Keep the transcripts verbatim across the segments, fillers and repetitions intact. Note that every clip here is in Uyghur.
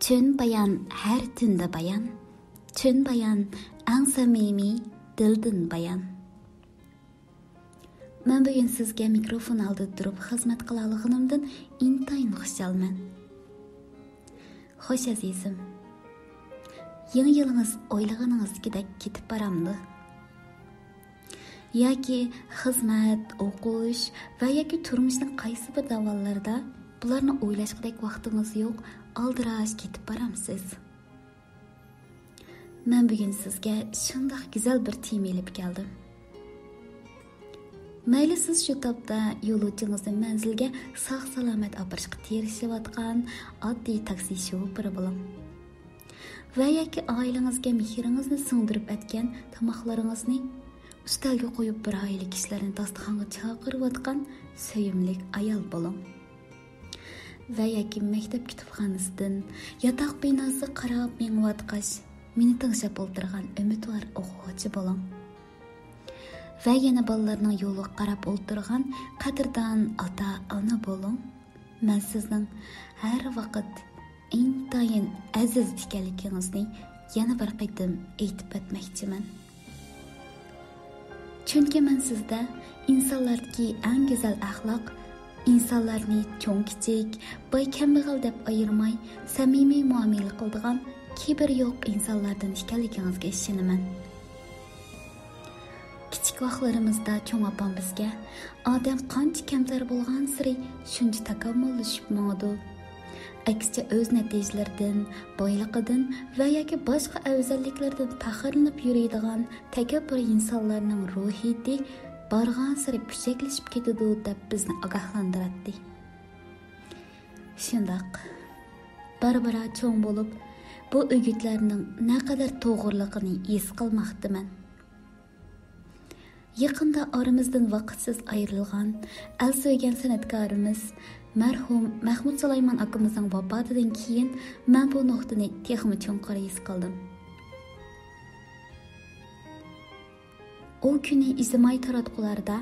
چىن بايان ھەر تۈندە بايان. چىن بايان ئەڭ سەمىمىي، دىلدىن بايان. مەن بۈگۈن سىزگە مىكروفون ئالدىدا تۇرۇپ خىزمەت قىلالىغىنىمدىن ئىنتايىن خۇشالمەن. خوش ئەزىزىم. يېڭى يىلىڭىز ئويلىغىنىڭىزدىكىدەك كېتىپ بارامدۇ؟ ياكى خىزمەت، ئوقۇش ۋە ياكى تۇرمۇشنىڭ قايسى بىر داۋانلىرىدا بۇلارنى ئويلاشقۇدەك ۋاقتىڭىز يوق، ئالدىراش كېتىپ بارامسىز؟ مەن بۈگۈن سىزگە شۇنداق گۈزەل بىر تېما ئېلىپ كەلدىم. مەيلى سىز شۇ تاپتا يولۇچىڭىزنى مەنزىلگە ساق-سالامەت ئاپىرىشقا تىرىشىۋاتقان ئاددىي تاكسى شوپۇرى بولۇڭ. ۋە ياكى ئائىلىڭىزگە مېھرىڭىزنى سىڭدۈرۈپ ئەتكەن تاماقلىرىڭىزنى ئۈستەلگە قويۇپ، بىر ئائىلە كىشىلەرنى داستىخانغا چاقىرىۋاتقان سۆيۈملۈك ئايال بولۇڭ. ۋە ياكى مەكتەپ كۇتۇپخانىسىدىن، ياتاق بىناسىغا قاراپ مېڭىۋاتقاچ، مېنى تىڭشاپ ئولتۇرغان ئۈمىدۋار ئوقۇغۇچى بولۇڭ. ۋە يەنە بالىلارنىڭ يولىغا قاراپ ئولتۇرغان قەدىردان ئاتا-ئانا بولۇڭ. مەن سىزنىڭ ھەر ۋاقىت ئىنتايىن ئەزىز ئىكەنلىكىڭىزنى يەنە بىر قېتىم ئېيتىپ ئۆتمەكچىمەن. چۈنكى مەن سىزدە ئىنسانلاردىكى ئەڭ گۈزەل ئەخلاق، ئىنسانلارنى چوڭ-كىچىك، باي-كەمبەغەل دەپ ئايرىماي، سەمىمىي مۇئامىلە قىلىدىغان كىبىر يوق ئىنسانلاردىن ئىكەنلىكىڭىزگە ئىشىنىمەن. كىچىك ۋاقىتلىرىمىزدا چوڭ ئاپام بىزگە، «ئادەم قانچە كەمتەر بولغانسېرى شۇنچە تاكامۇللىشىپ ماڭىدۇ. ئەكسىچە ئۆز نەتىجىلىرىدىن، بايلىقىدىن ۋە ياكى باشقا ئەۋزەللىكلىرىدىن پەخىرلىنىپ يۈرىدىغان تەكەببۇر ئىنسانلارنىڭ روھىيىتى بارغانسېرى پۈچەكلىشىپ كېتىدۇ» دەپ بىزنى ئاگاھلاندۇراتتى. شۇنداق، بارا-بارا چوڭ بولۇپ، بۇ ئۈگۈتلەرنىڭ نەقەدەر توغرىلىقىنى ھېس قىلماقتىمەن. يېقىندا ئارىمىزدىن ۋاقىتسىز ئايرىلغان، ئەل سۆيگەن سەنئەتكارىمىز، مەرھۇم مەھمۇت سۇلايمان ئاكىمىزنىڭ ۋاپاتىدىن كېيىن، مەن بۇ نۇقتىنى تېخىمۇ چوڭقۇر ھېس قىلدىم. ئۇ كۈنى ئىجتىمائىي تاراتقۇلاردا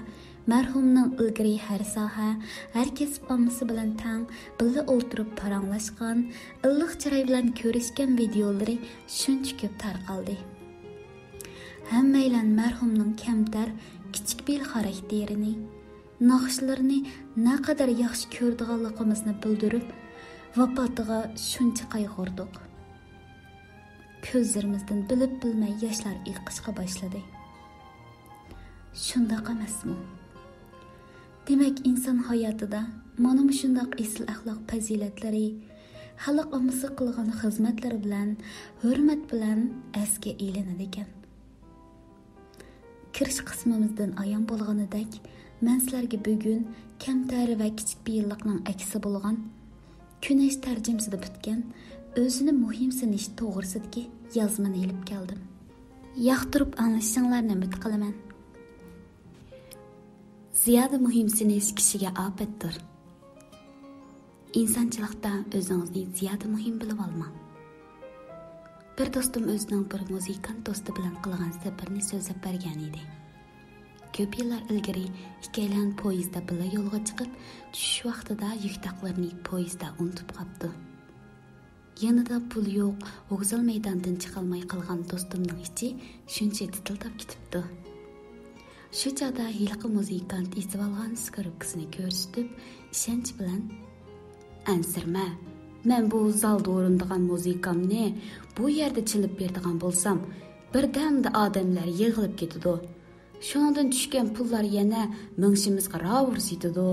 مەرھۇمنىڭ ئىلگىرى ھەر ساھە، ھەر كەسىپ ئاممىسى بىلەن تەڭ بىللە ئولتۇرۇپ پاراڭلاشقان، ئىللىق چىراي بىلەن كۆرۈشكەن ۋىدىيولىرى شۇنچە كۆپ تارقالدى. ھەممەيلەن مەرھۇمنىڭ كەمتەر، كىچىك پېئىل خاراكتېرىنى، ناخشىلىرىنى نەقەدەر ياخشى كۆرىدىغانلىقىمىزنى بىلدۈرۈپ، ۋاپاتىغا شۇنچە قايغۇردۇق. كۆزلىرىمىزدىن بىلىپ بىلمەي ياشلار ئېقىشقا باشلىدى. شۇنداق ئەمەسمۇ؟ دېمەك، ئىنسان ھاياتىدا مانا مۇشۇنداق ئېسىل ئەخلاق پەزىلەتلىرى، خەلق ئاممىسى قىلغان خىزمەتلىرى بىلەن ھۆرمەت بىلەن ئەسكە ئېلىنىدىكەن. كىرىش قىسمىمىزدىن ئايان بولغىنىدەك، مەن سىلەرگە بۈگۈن كەمتەر ۋە كىچىك پېئىللىقنىڭ ئەكسى بولغان، كۈنەش تەرجىمىسىدە پۈتكەن ئۆزىنى مۇھىم سىنىش توغرىسىدىكى يازمىنى ئېلىپ كەلدىم. ياقتۇرۇپ ئاڭلىشىڭلارنى ئۈمىد قىلىمەن. زىيادە مۇھىم سىنىش كىشىگە ئاپەتتۇر. ئىنسانچىلىقتا ئۆزىڭىزنى زىيادە مۇھىم بىلىۋالماڭ. بىر دوستۇم ئۆزىنىڭ بىر مۇزىكانت دوستى بىلەن قىلغان سەپىرىنى سۆزلەپ بەرگەن ئىدى. كۆپ يىللار ئىلگىرى ئىككىيلەن پويىزدا بىللە يولغا چىقىپ، چۈشۈش ۋاقتىدا يۈك تاقلىرىنى پويىزدا ئۇنتۇپ قاپتۇ. يېنىدا پۇل يوق، ۋوگزال مەيدانىدىن چىقالماي قالغان دوستۇمنىڭ ئىچى شۇنچە تىتىلداپ كېتىپتۇ. شۇ چاغدا ھېلىقى مۇزىكانت ئېسىۋالغان سكرىپكىسىنى كۆرسىتىپ، ئىشەنچ بىلەن، «ئەنسىرىمە، مەن بۇ زالدا ئورۇندىغان مۇزىكامنى بۇ يەردە چېلىپ بېرىدىغان بولسام، بىردەمدە ئادەملەر يىغىلىپ كېتىدۇ. شۇنىڭدىن چۈشكەن پۇللار يەنە مېڭىشىمىزغا راۋۇرۇس يېتىدۇ»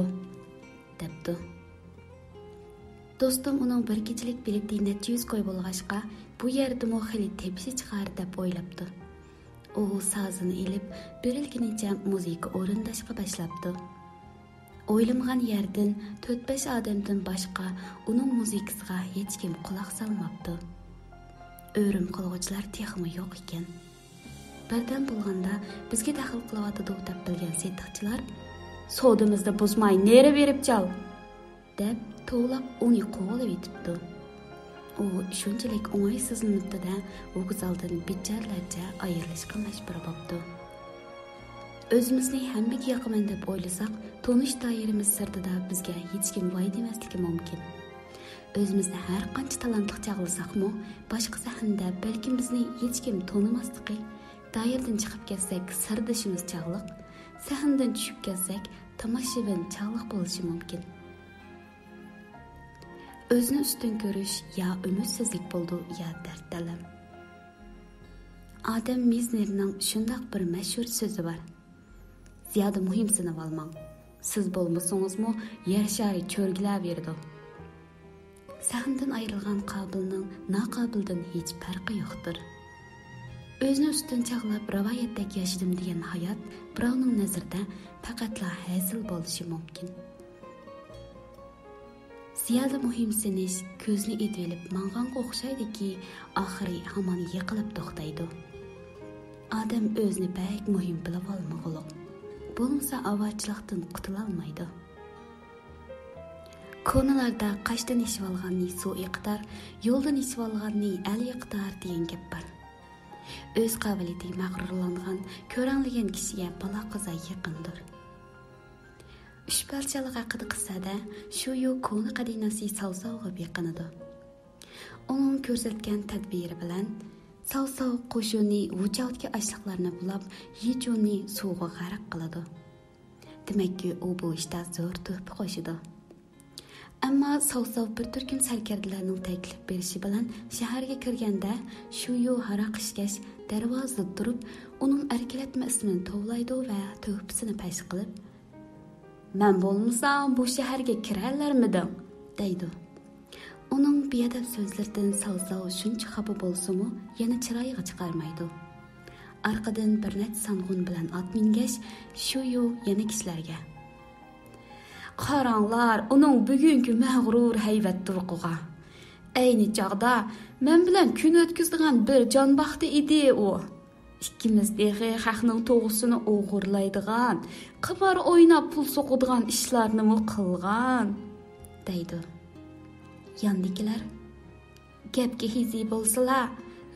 دەپتۇ. دوستۇم ئۇنىڭ بىر كېچىلىك بېلىتى نەچچە يۈز كوي بولغاچقا، بۇ يەردىمۇ خېلى تېپىشى چىقار دەپ ئويلاپتۇ. ئۇ سازىنى ئېلىپ، بېرىلگىنىچە مۇزىكا ئورۇنداشقا باشلاپتۇ. ئويلىمىغان يەردىن تۆت-بەش ئادەمدىن باشقا ئۇنىڭ مۇزىكىسىغا ھېچكىم قۇلاق سالماپتۇ. ئۆرۈم قىلغۇچىلار تېخىمۇ يوق ئىكەن. بىردەم بولغاندا بىزگە دەخلى قىلىۋاتىدۇ دەپ بىلگەن سېتىقچىلار، «سودىمىزنى بۇزماي نېرى بېرىپ چال!» دەپ توۋلاپ ئۇنى قوغلىۋېتىپتۇ. ئۇ شۇنچىلىك ئوڭايسىزلىنىپتۇ-دە، ۋوگزالدىن بىچارىلەرچە ئايرىلىشقا مەجبۇر بوپتۇ. ئۆزىمىزنى ھەممىگە ياقىمەن دەپ ئويلىساق، تونۇش دائىرىمىز سىرتىدا بىزگە ھېچكىم ۋاي دېمەسلىكى مۇمكىن. ئۆزىمىزنى ھەر قانچە تالانتلىق چاغلىساقمۇ، باشقا سەھنىدە بەلكىم بىزنى ھېچكىم تونۇماسلىقى، دائىرىدىن چىقىپ كەتسەك سىردىشىمىز چاغلىق، سەھنىدىن چۈشۈپ كەتسەك تاماشىبىن چاغلىق بولۇشى مۇمكىن. ئۆزىنى ئۈستۈن كۆرۈش يا ئۈمىدسىزلىك بولىدۇ، يا دەرد-ئەلەم. ئادەم مىزنېرنىڭ شۇنداق بىر مەشھۇر سۆزى بار: «زىيادە مۇھىم سىنىۋالماڭ. سىز بولمىسىڭىزمۇ يەر شارى چۆرگىلەۋېرىدۇ.» سەھنىدىن ئايرىلغان قابىلنىڭ ناقابىلدىن ھېچ پەرقى يوقتۇر. ئۆزىنى ئۈستۈن چاغلاپ راۋايەتتەك ياشىدىم دېگەن ھايات بىراۋنىڭ نەزىرىدە پەقەتلا ھەزىل بولۇشى مۇمكىن. زىيادە مۇھىم سىنىش كۆزنى ئېتىۋېلىپ ماڭغانغا ئوخشايدۇكى، ئاخىرى ھامان يىقىلىپ توختايدۇ. ئادەم ئۆزىنى بەك مۇھىم بىلىۋالمىغۇلۇق، بولمىسا ئاۋارىچىلىقتىن قۇتۇلالمايدۇ. كونىلاردا «قاشتىن ئېشىۋالغاننى سۇ ئېقىتار، يولدىن ئېشىۋالغاننى ئەل يىقىتار» دېگەن گەپ بار. ئۆز قابىلىيىتى مەغرۇرلانغان، كۆرەڭلىگەن كىشىگە بالا-قازا يېقىندۇر. ئۈچ پادىشاھلىق ھەققىدە قىسسەدە شۇيۇ كونا قەدىناسى ساۋساۋغا بېقىنىدۇ. ئۇنىڭ كۆرسەتكەن تەدبىرى بىلەن ساۋساۋ قوشۇنى ۋۇچاۋدىكى ئاشلىقلارنى بۇلاپ، يىچۇنى سۇغا غەرق قىلىدۇ. دېمەككى، ئۇ بۇ ئىشتا زور تۆھپە قوشىدۇ. ئەمما ساۋساۋ بىر تۈركۈم سەركەردىلەرنىڭ تەكلىپ بېرىشى بىلەن شەھەرگە كىرگەندە، شۇيۇ ھاراق ئىچكەچ دەرۋازىدا تۇرۇپ، ئۇنىڭ ئەركىلەتمە ئىسمىنى توۋلايدۇ ۋە تۆھپىسىنى پەش قىلىپ، «مەن بولمىسام بۇ شەھەرگە كىرەلەرمىدىڭ؟» دەيدۇ. ئۇنىڭ بىئەدەپ سۆزلىرىدىن ساۋساۋ شۇنچە خاپا بولسىمۇ، يەنە چىرايىغا چىقارمايدۇ. ئارقىدىن بىر نەچچە سانغۇن بىلەن ئات مىنگەچ، شۇيۇ يەنە كىشىلەرگە: «قاراڭلار، ئۇنىڭ بۈگۈنكى مەغرۇر ھەيۋەت تۇرقىغا. ئەينى چاغدا مەن بىلەن كۈن ئۆتكۈزىدىغان بىر جان باختى ئىدى ئۇ. ئىككىمىز تېخى خەقنىڭ تۇغۇسىنى ئوغرىلايدىغان، قىمار ئويناپ پۇل سوقىدىغان ئىشلارنىمۇ قىلغان» دەيدۇ. ياندىكىلەر: «گەپكە ھېزى بولسىلا،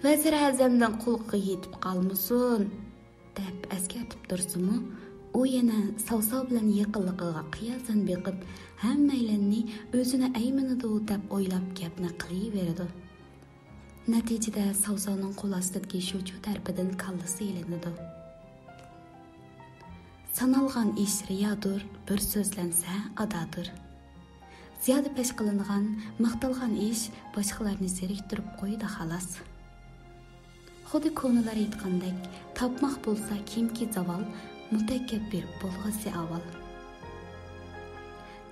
ۋەزىر ئەزەمنىڭ قۇلىقىغا يېتىپ قالمىسۇن» دەپ ئەسكەرتىپ تۇرسىمۇ، ئۇ يەنە ساۋساۋ بىلەن يېقىنلىقىغا قىياسەن بېقىپ، ھەممەيلەننى ئۆزىنى ئەيمىنىدۇ دەپ ئويلاپ گەپنى قىلىۋېرىدۇ. نەتىجىدە ساۋساۋنىڭ قول ئاستىدىكى شۇچۇ تەرىپىدىن كاللىسى ئېلىنىدۇ. سانالغان ئىش رىيادۇر، بىر سۆزلەنسە ئادادۇر. زىيادە پەش قىلىنغان، ماختالغان ئىش باشقىلارنى زېرىكتۈرۈپ قويىدۇ، خالاس. خۇددى كونىلار ئېيتقاندەك، تاپماق بولسا كىمكى زاۋال، مۇتەكەببىر بولغۇسى ئاۋۋال.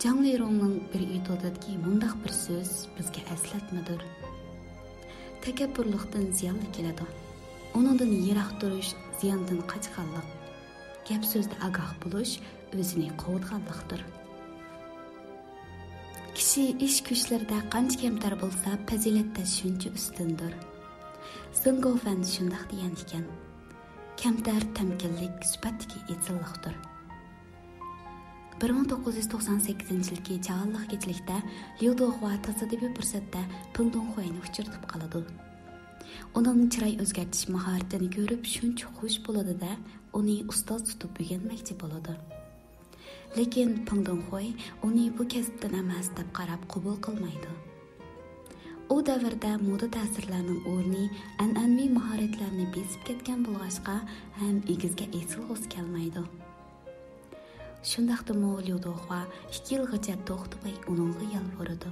جاڭ لىرۇڭنىڭ بىر ئېتيۇدىدىكى مۇنداق بىر سۆز بىزگە ئەسلەتمىدۇر. تەكەببۇرلۇقتىن زىيانلا كېلىدۇ. ئۇنىڭدىن يىراق تۇرۇش زىياندىن قاچقانلىق. گەپ سۆزدە ئاگاھ بولۇش ئۆزىنى قوۋۇتقانلىقتۇر. كىشى ئىش كۈچلىرىدە قانچە كەمتەر بولسا، پەزىلەتتە شۇنچە ئۈستۈندۇر. زېڭ گوفەن شۇنداق دېگەن ئىكەن: «كەمتەر تەمكىنلىك سۈپەتتىكى ئېسىللىقتۇر.» بىر مىڭ توققۇز يۈز توقسان سەككىزىنچى يىلقى جاھانلىق كېچىلىكتە ليۇ دۇخۇا تاسادىپىي پۇرسەتتە پېڭ دۇڭخۇەينى ئۇچرىتىپ قالىدۇ. ئۇنىڭ چىراي ئۆزگەرتىش ماھارىتىنى كۆرۈپ شۇنچە خۇش بولىدۇ-دە، ئۇنى ئۇستاز تۇتۇپ ئۆگەنمەكچى بولىدۇ. لېكىن پېڭ دۇڭخۇەي ئۇنى بۇ كەسىپتىن ئەمەس دەپ قاراپ قوبۇل قىلمايدۇ. ئۇ دەۋردە مودا تەسىرلەرنىڭ ئورنى ئەنئەنىۋى ماھارەتلەرنى بېسىپ كەتكەن بولغاچقا، ھەم ئېگىزگە ئېسىلغۇسى كەلمەيدۇ. شۇنداقتىمۇ ليۇ دۇخۇا ئىككى يىلغىچە توختىماي ئۇنىڭغا يالۋۇرىدۇ.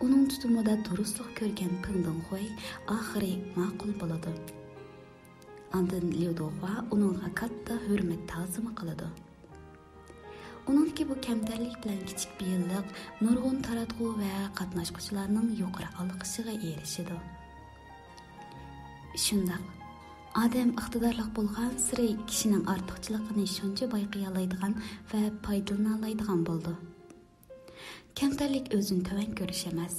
ئۇنىڭ تۇتۇمىدا دۇرۇسلۇق كۆرگەن پېڭ دۇڭخۇەي ئاخىرى ماقۇل بولىدۇ. ئاندىن ليۇ دۇخۇا ئۇنىڭغا كاتتا ھۆرمەت تازىمۇ قىلىدۇ. ئۇنىڭدىكى بۇ كەمتەرلىك بىلەن كىچىك پېئىللىق نۇرغۇن تاراتقۇ ۋە قاتناشقۇچىلارنىڭ يۇقىرى ئالقىشىغا ئېرىشىدۇ. شۇنداق، ئادەم ئىقتىدارلىق بولغانسېرى كىشىنىڭ ئارتۇقچىلىقىنى شۇنچە بايقىيالايدىغان ۋە پايدىلىنالايدىغان بولىدۇ. كەمتەرلىك ئۆزىنى تۆۋەن كۆرۈش ئەمەس،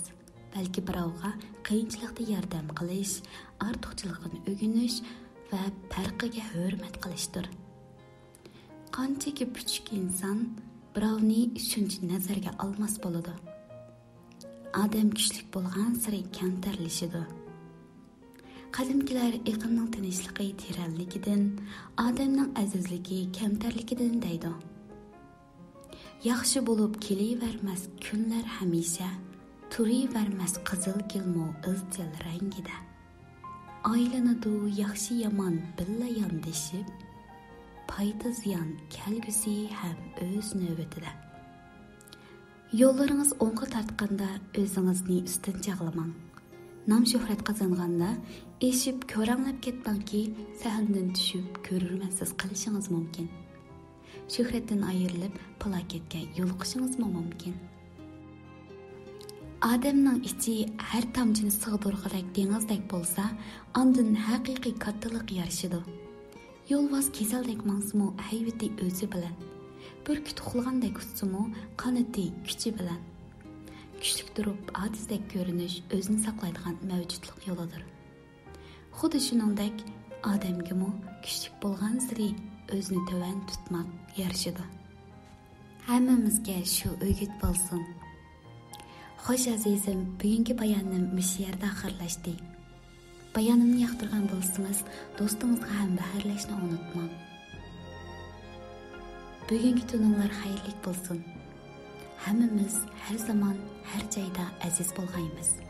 بەلكى بىراۋغا قىيىنچىلىقتا ياردەم قىلىش، ئارتۇقچىلىقىنى ئۆگىنىش ۋە پەرقىگە ھۆرمەت قىلىشتۇر. قانچىكى پۈچۈك ئىنسان بىراۋنى شۇنچە نەزەرگە ئالماس بولىدۇ. ئادەم كۈچلۈك بولغانسېرى كەمتەرلىشىدۇ. قەدىمكىلەر ئېقىننىڭ تىنچلىقى تېرەنلىكىدىن، ئادەمنىڭ ئەزىزلىكى كەمتەرلىكىدىن دەيدۇ. ياخشى بولۇپ كېلىۋەرمەس كۈنلەر ھەمىشە، تۇرۇۋەرمەس قىزىل گۈلمۇ ئىزچىل رەڭگىدە. ئايلىنىدۇ ياخشى-يامان بىللە ياندىشىپ، پايدا-زىيان كەلگۈسى ھەم ئۆز نۆۋىتىدە. يوللىرىڭىز ئوڭغا تارتقاندا ئۆزىڭىزنى ئۈستۈن چاغلىماڭ. نام-شۆھرەت قازانغاندا ئېشىپ كۆرەڭلەپ كەتمەڭكى، سەھنىدىن چۈشۈپ كۆرۈرمەنسىز قېلىشىڭىز مۇمكىن. شۆھرەتتىن ئايرىلىپ پالاكەتكە يولۇقۇشىڭىزمۇ مۇمكىن. ئادەمنىڭ ئىچى ھەر تامچىنى سىغدۇرغۇدەك دېڭىزدەك بولسا، ئاندىن ھەقىقىي كاتتىلىق يارىشىدۇ. يولۋاس كېسەلدەك ماڭسىمۇ ھەيۋىتى ئۆزى بىلەن، بۈركۈت ئۇخلىغاندەك ئۇچسىمۇ قانىتى كۈچى بىلەن. كۈچلۈك تۇرۇپ ئاجىزدەك كۆرۈنۈش ئۆزىنى ساقلايدىغان مەۋجۇتلۇق يولىدۇر. خۇددى شۇنىڭدەك ئادەمگىمۇ كۈچلۈك بولغانسېرى ئۆزىنى تۆۋەن تۇتماق يارىشىدۇ. ھەممىمىزگە شۇ ئۈگۈت بولسۇن. خوش ئەزىزىم، بۈگۈنكى بايانىم مۇشۇ يەردە ئاخىرلاشتى. بايانىمنى ياقتۇرغان بولسىڭىز، دوستىڭىزغا ھەم بەھرلەشنى ئۇنتۇماڭ. بۈگۈنكى تۈنۈڭلار خەيرلىك بولسۇن. ھەممىمىز ھەر زامان، ھەر جايدا ئەزىز بولغايمىز.